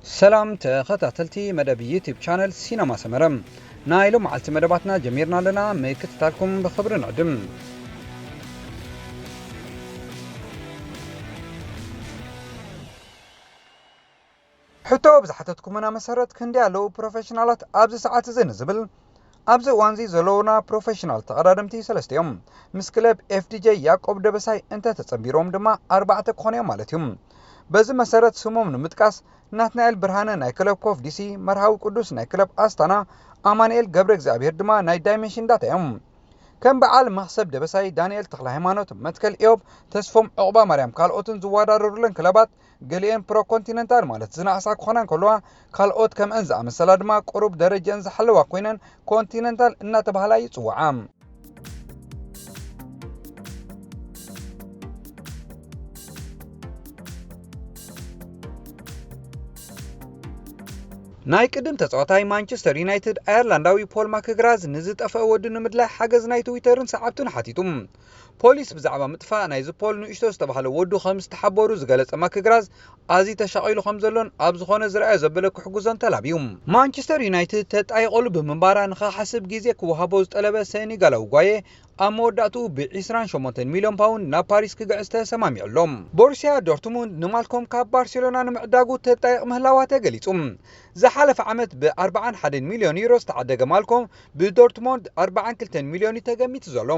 ሰላም ተኸታተልቲ መደብ ዩቲዩብ ቻነል ሲነማ ሰመረ፣ ናይ ሎም መዓልቲ መደባትና ጀሚርና ኣለና። ምክትታልኩም ብኽብሪ ንዕድም። ሕቶ ብዝሓተትኩምና መሰረት፣ ክንደይ ኣለዉ ፕሮፌሽናላት ኣብዚ ሰዓት እዚ ንዝብል፣ ኣብዚ እዋንዚ ዘለዉና ፕሮፌሽናል ተቐዳደምቲ ሰለስተ እዮም። ምስ ክለብ ኤፍዲጄ ያዕቆብ ደበሳይ እንተተጸንቢሮም ድማ ኣርባዕተ ክኾኑ እዮም ማለት እዩ። በዚ መሰረት፣ ስሞም ንምጥቃስ፣ ናትናኤል ብርሃነ ናይ ክለብ ኮፍ ዲሲ፣ መርሃዊ ቅዱስ ናይ ክለብ ኣስታና፣ ኣማኑኤል ገብረ እግዚኣብሔር ድማ ናይ ዳይሜንሽን ዳታ እዮም። ከም በዓል መኽሰብ ደበሳይ፣ ዳንኤል ተኽለ ሃይማኖት፣ መትከል ኢዮብ፣ ተስፎም ዑቕባ ማርያም ካልኦትን ዝወዳደሩለን ክለባት፣ ገሊኤን ፕሮ ኮንቲነንታል ማለት ዝነኣሳ ክኾና እንከለዋ፣ ካልኦት ከምአን ዝኣመሰላ ድማ ቁሩብ ደረጃን ዝሓለዋ ኮይነን ኮንቲነንታል እናተባህላ ይጽውዓ። ናይ ቅድም ተጻዋታይ ማንቸስተር ዩናይትድ ኣየርላንዳዊ ፖል ማክግራዝ ንዝጠፍአ ወዱ ንምድላይ ሓገዝ ናይ ትዊተርን ሰዓብቱን ሓቲቱ። ፖሊስ ብዛዕባ ምጥፋእ ናይዚ ፖል ንእሽቶ ዝተባህለ ወዱ ከም ዝተሓበሩ ዝገለጸ ማክግራዝ፣ ኣዝዩ ተሻቒሉ ከም ዘሎን ኣብ ዝኾነ ዝረኣዮ ዘበለ ክሕግዞን ተላብዩ። ማንቸስተር ዩናይትድ ተጣይቐሉ ብምንባራ ንኽሓስብ ግዜ ክወሃቦ ዝጠለበ ሰኔጋላዊ ጓየ፣ ኣብ መወዳእትኡ ብ ዕስራን ሸሞንተን ሚልዮን ፓውንድ ናብ ፓሪስ ክግዕዝ ተሰማሚዑ ኣሎ። ቦሩስያ ዶርትሙንድ ንማልኮም ካብ ባርሴሎና ንምዕዳጉ ተጣይቕ ምህላዋ ተገሊጹ። ዝሓለፈ ዓመት ብ ኣርባዓን ሓደን ሚልዮን ዩሮ ዝተዓደገ ማልኮም ብዶርትሞንድ ኣርባዓን ክልተን ሚልዮን እዩ ተገሚቱ ዘሎ።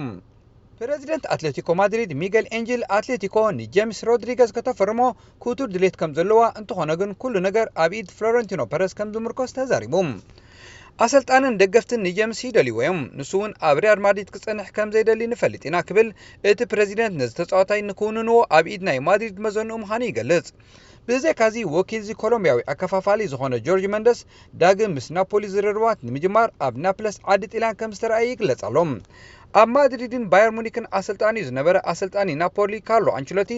ፕረዚደንት ኣትሌቲኮ ማድሪድ ሚጌል ኤንጅል፣ ኣትሌቲኮ ንጄምስ ሮድሪገዝ ከተፈርሞ ክቱር ድሌት ከም ዘለዋ፣ እንተኾነ ግን ኩሉ ነገር ኣብ ኢድ ፍሎረንቲኖ ፐረዝ ከም ዝምርኮስ ተዛሪቡ። ኣሰልጣንን ደገፍትን ንጄምስ ይደልይዎ እዮም፣ ንሱ እውን ኣብ ሪያል ማድሪድ ክጸንሕ ከም ዘይደሊ ንፈልጥ ኢና ክብል እቲ ፕረዚደንት ነዚ ተጻዋታይ ንክውንንዎ ኣብ ኢድ ናይ ማድሪድ መዘንኡ ምዃኑ ይገልጽ። ብዘይካዚ፣ ወኪልዚ ኮሎምብያዊ ኣከፋፋሊ ዝኾነ ጆርጅ መንደስ፣ ዳግም ምስ ናፖሊ ዝርርባት ንምጅማር ኣብ ናፕለስ ዓዲ ጢልያን ከም ዝተረኣየ ይግለጽ ኣሎ። ኣብ ማድሪድን ባየር ሙኒክን ኣሰልጣኒኡ ዝነበረ ኣሰልጣኒ ናፖሊ ካርሎ ኣንቸሎቲ፣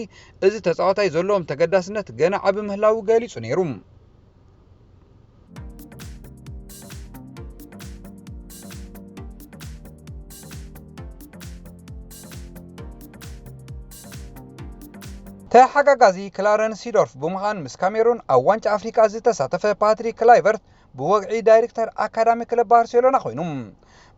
እዚ ተጻዋታይ ዘለዎም ተገዳስነት ገና ዓቢ ምህላዉ ገሊጹ ነይሩ። ተሓጋጋዚ ክላረንስ ሲዶርፍ ብምዃን፣ ምስ ካሜሩን ኣብ ዋንጫ ኣፍሪቃ ዝተሳተፈ ፓትሪክ ክላይቨርት ብወግዒ ዳይሬክተር ኣካዳሚ ክለብ ባርሴሎና ኮይኑ።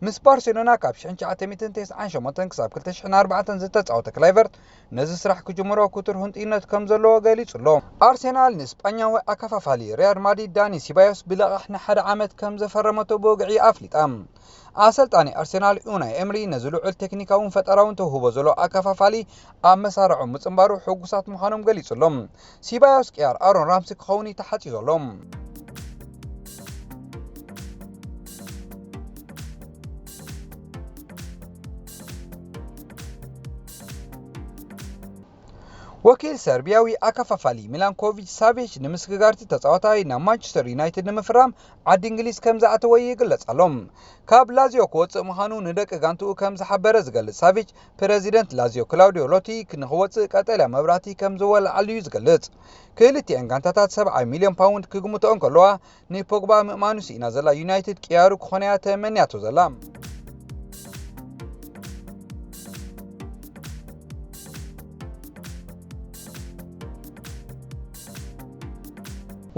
ምስ ባርሴሎና ካብ ሽሕን ትሽዓተ ሚእትን ተስዓን ሸሞንተን ክሳብ ክልተ ሽሕን ኣርባዕተን ዝተጻወተ ክላይቨርት፣ ነዚ ስራሕ ክጅምሮ ክቱር ህንጡይነት ከም ዘለዎ ገሊጹ ኣሎ። ኣርሴናል ንስጳኛዊ ኣከፋፋሊ ሪያል ማድሪድ ዳኒ ሲባዮስ ብለቓሕ ንሓደ ዓመት ከም ዘፈረመቶ ብወግዒ ኣፍሊጣ። ኣሰልጣኒ ኣርሴናል ኡናይ ኤምሪ፣ ነዚ ልዑል ቴክኒካውን ፈጠራውን ተውህቦ ዘሎ ኣከፋፋሊ ኣብ መሳርዖም ምጽንባሩ ሕጉሳት ምዃኖም ገሊጹ ኣሎ። ሲባዮስ ቅያር ኣሮን ራምሲ ክኸውን እዩ ተሓጺ ዘሎ። ወኪል ሰርቢያዊ ኣከፋፋሊ ሚላንኮቪች ሳቪች፣ ንምስግጋርቲ ተጻዋታይ ናብ ማንቸስተር ዩናይትድ ንምፍራም ዓዲ እንግሊዝ ከም ዝኣተወ ይግለጽ ኣሎ። ካብ ላዚዮ ክወጽእ ምዃኑ ንደቂ ጋንትኡ ከም ዝሓበረ ዝገልጽ ሳቪች፣ ፕረዚደንት ላዚዮ ክላውዲዮ ሎቲ ንኽወጽእ ቀጠልያ መብራህቲ ከም ዝወልዓሉ እዩ ዝገልጽ። ክልቲኤን ጋንታታት ሰብዓ ሚልዮን ፓውንድ ክግምትኦ እንከለዋ፣ ንፖግባ ምእማኑ ስኢና ዘላ ዩናይትድ ቅያሩ ክኾነያ ተመንያቶ ዘላ።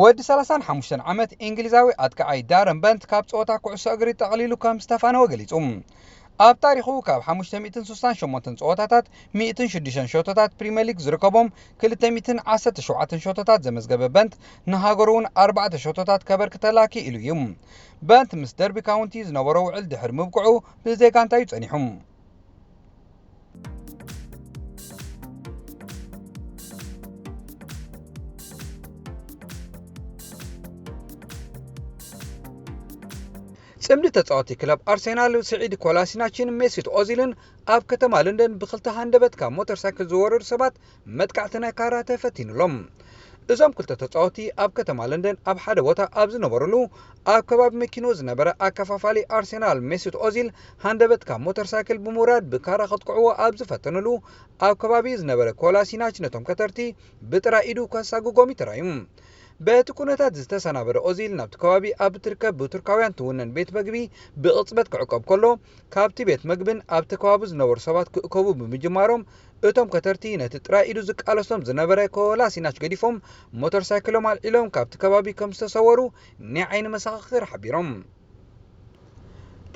ወዲ ሰላሳን ሓሙሽተን ዓመት እንግሊዛዊ ኣጥቃዓይ ዳረን በንት ካብ ጸወታ ኩዕሶ እግሪ ጠቕሊሉ ከም ዝተፋነወ ገሊጹ። ኣብ ታሪኹ ካብ ሓሙሽተ ሚእትን ስሳን ሸሞንተን ጸወታታት፣ ሚእትን ሽዱሽተን ሸቶታት ፕሪምየር ሊግ ዝርከቦም፣ ክልተ ሚእትን ዓሰርተ ሸውዓተን ሸቶታት ዘመዝገበ በንት፣ ንሃገሩ እውን ኣርባዕተ ሸቶታት ከበርክተላ ክኢሉ እዩ። በንት ምስ ደርቢ ካውንቲ ዝነበሮ ውዕል ድሕሪ ምብቅዑ፣ ብዘይጋንታ እዩ ጸኒሑ። ጽምዲ ተጻወቲ ክለብ ኣርሴናል ስዒድ ኮላሲናችን ሜሲት ኦዚልን ኣብ ከተማ ለንደን ብክልተ ሃንደበት ካብ ሞተር ሳይክል ዝወረዱ ሰባት መጥቃዕቲ ናይ ካራ ተፈቲኑሎም። እዞም ክልተ ተጻወቲ ኣብ ከተማ ለንደን ኣብ ሓደ ቦታ ኣብ ዝነበሩሉ፣ ኣብ ከባቢ መኪኖ ዝነበረ ኣከፋፋሊ ኣርሴናል ሜሲት ኦዚል ሃንደበት ካብ ሞተር ሳይክል ብምውራድ ብካራ ከጥቅዕዎ ኣብ ዝፈተኑሉ፣ ኣብ ከባቢ ዝነበረ ኮላሲናች ነቶም ከተርቲ ብጥራይ ኢዱ ከሳጉጎም እዩ ተራእዩ። በቲ ኩነታት ዝተሰናበደ ኦዚል ናብቲ ከባቢ ኣብ እትርከብ ብቱርካውያን ትውነን ቤት መግቢ ብቕጽበት ክዕቀብ ከሎ፣ ካብቲ ቤት መግብን ኣብቲ ከባቢ ዝነበሩ ሰባት ክእከቡ ብምጅማሮም፣ እቶም ከተርቲ ነቲ ጥራይ ኢዱ ዝቃለሶም ዝነበረ ኮላሲናች ገዲፎም፣ ሞተር ሳይክሎም ኣልዒሎም ካብቲ ከባቢ ከም ዝተሰወሩ ናይ ዓይኒ መሰኻኽር ሓቢሮም።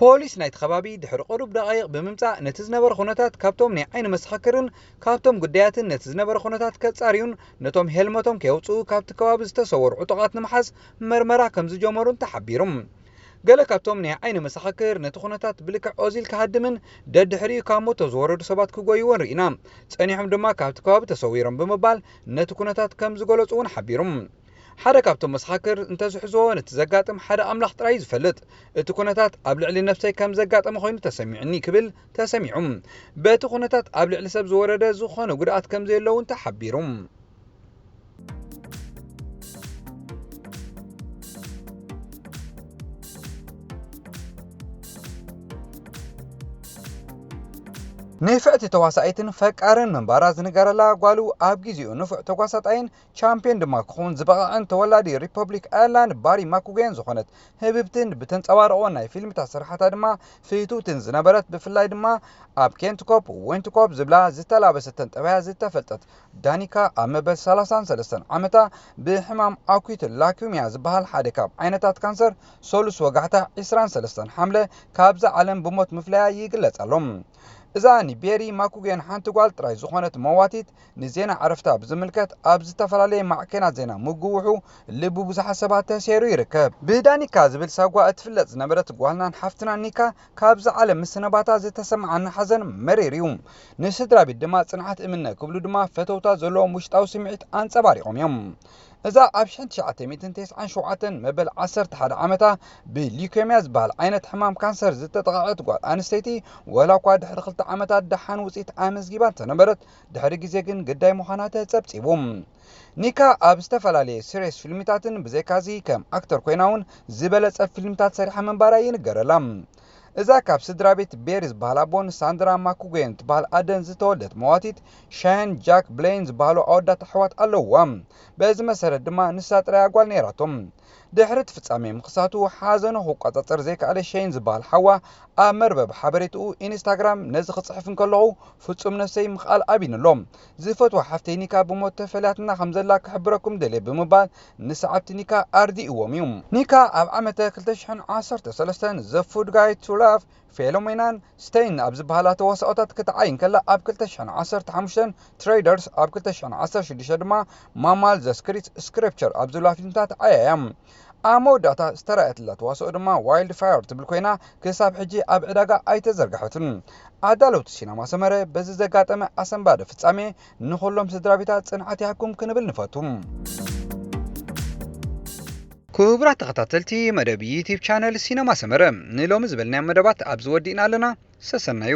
ፖሊስ ናይቲ ከባቢ ድሕሪ ቁሩብ ደቓይቕ ብምምጻእ፣ ነቲ ዝነበረ ኩነታት ካብቶም ናይ ዓይኒ መሰኻክርን ካብቶም ጉዳያትን ነቲ ዝነበረ ኩነታት ከጻርዩን ነቶም ሄልመቶም ከየውጽኡ ካብቲ ከባቢ ዝተሰወሩ ዕጡቓት ንምሓዝ መርመራ ከም ዝጀመሩን ተሓቢሩ። ገለ ካብቶም ናይ ዓይኒ መሰኻክር ነቲ ኩነታት ብልክዕ ኦዚል ክሃድምን ደድሕሪኡ ካብ ሞቶ ዝወረዱ ሰባት ክጎይዎን ርኢና፣ ጸኒሖም ድማ ካብቲ ከባቢ ተሰዊሮም ብምባል ነቲ ኩነታት ከም ዝገለጹ እውን ሓቢሩ። ሓደ ካብቶም መሰኻክር እንተዝሕዝዎ፣ ነቲ ዘጋጥም ሓደ ኣምላኽ ጥራይ እዩ ዝፈልጥ። እቲ ኩነታት ኣብ ልዕሊ ነብሰይ ከም ዘጋጠመ ኮይኑ ተሰሚዑኒ ክብል ተሰሚዑ። በቲ ኩነታት ኣብ ልዕሊ ሰብ ዝወረደ ዝኾነ ጉድኣት ከም ዘየሎ እውን ተሓቢሩ። ንፍዕቲ ተዋሳኢትን ፈቃርን ምንባራ ዝንገረላ ጓሉ፣ ኣብ ግዜኡ ንፉዕ ተጓሳጣይን ቻምፒዮን ድማ ክኸውን ዝበቕዐን ተወላዲ ሪፐብሊክ ኣየርላንድ ባሪ ማኩጌን ዝኾነት ህብብትን ብተንጸባርቖ ናይ ፊልምታት ስራሓታ ድማ ፍትውትን ዝነበረት፣ ብፍላይ ድማ ኣብ ኬንት ኮፕ ዌንት ኮፕ ዝብላ ዝተላበሰተን ጠባያ ዝተፈልጠት ዳኒካ፣ ኣብ መበል ሰላሳን ሰለስተን ዓመታ ብሕማም ኣኩት ላኩሚያ ዝበሃል ሓደ ካብ ዓይነታት ካንሰር ሰሉስ ወጋሕታ ዒስራን ሰለስተን ሓምለ ካብዛ ዓለም ብሞት ምፍለያ ይግለጽ ኣሎ። እዛ ንቤሪ ማኩጌን ሓንቲ ጓል ጥራይ ዝኾነት መዋቲት፣ ንዜና ዕረፍታ ብዝምልከት ኣብ ዝተፈላለየ ማዕከናት ዜና ምግውሑ ልቢ ብዙሓት ሰባት ተሰይሩ ይርከብ። ብዳኒካ ዝብል ሳጓ እትፍለጥ ዝነበረት ጓልናን ሓፍትናን ኒካ ካብዛ ዓለም ምስንባታ ዝተሰምዓና ሓዘን መሪር እዩ። ንስድራ ቤት ድማ ጽንዓት እምነ ክብሉ ድማ ፈተውታ ዘለዎም ውሽጣዊ ስምዒት ኣንጸባሪቖም እዮም። እዛ ኣብ ሽሕን ትሽዓተ ሚእትን ተስዓን ሸውዓተን መበል ዓሰርተ ሓደ ዓመታ ብሊኮምያ ዝበሃል ዓይነት ሕማም ካንሰር ዝተጠቕዐት ጓል ኣንስተይቲ፣ ወላ እኳ ድሕሪ ክልተ ዓመታት ደሓን ውጽኢት ኣመዝጊባ እንተነበረት፣ ድሕሪ ግዜ ግን ግዳይ ምዃና ተጸብጺቡ። ኒካ ኣብ ዝተፈላለየ ሲሪየስ ፊልምታትን ብዘይካዚ ከም ኣክተር ኮይና እውን ዝበለጸ ፊልምታት ሰሪሓ ምንባራ ይንገረላ። እዛ ካብ ስድራ ቤት ቤሪ ዝበሃል ኣቦን ሳንድራ ማኩጎየን ትበሃል ኣደን ዝተወልደት መዋቲት፣ ሻየን ጃክ ብሌን ዝበሃሉ ኣወዳት ኣሕዋት ኣለውዋ። በዚ መሰረት ድማ ንሳ ጥራይ ጓል ነይራቶም። ድሕሪ እቲ ፍጻሜ ምኽሳቱ፣ ሓዘኑ ክቆጻጸር ዘይከኣለ ሸይን ዝበሃል ሓዋ ኣብ መርበብ ሓበሬትኡ ኢንስታግራም፣ ነዚ ክጽሕፍ እንከለኹ ፍጹም ነፍሰይ ምኽኣል ኣብዩኒ ኣሎ። ዝፈትዋ ሓፍተይ ኒካ ብሞት ተፈልያትና ከም ዘላ ክሕብረኩም ደልየ ብምባል ንሰዓብቲ ኒካ ኣርዲእዎም እዩ። ኒካ ኣብ ዓመተ ክልተ ሽሕን ዓሰርተ ሰለስተን The Food Guide to Love፣ ፌሎሜናን ስቴይን ኣብ ዝበሃላ ተዋስኦታት ክትዓይ እንከላ፣ ኣብ ክልተ ሽሕን ዓሰርተ ሓሙሽተን ትሬደርስ፣ ኣብ ክልተ ሽሕን ዓሰርተ ሽዱሽተ ድማ ማማል ዘ ስክሪት ስክሪፕቸር ኣብ ዝብላ ፊልምታት ዓያ እያ። ኣብ መወዳእታ ዝተራእየትላ ተዋስኦ ድማ ዋይልድ ፋየር ትብል ኮይና፣ ክሳብ ሕጂ ኣብ ዕዳጋ ኣይተዘርግሐትን። ኣዳለውቲ ሲነማ ሰመረ በዚ ዘጋጠመ ኣሰንባዲ ፍጻሜ ንኹሎም ስድራ ቤታት ጽንዓት ይሃብኩም ክንብል ንፈቱ። ክቡራት ተኸታተልቲ መደብ ዩቲዩብ ቻነል ሲነማ ሰመረ፣ ንሎሚ ዝበልናዮም መደባት ኣብዚ ወዲእና ኣለና። ሰሰናዩ።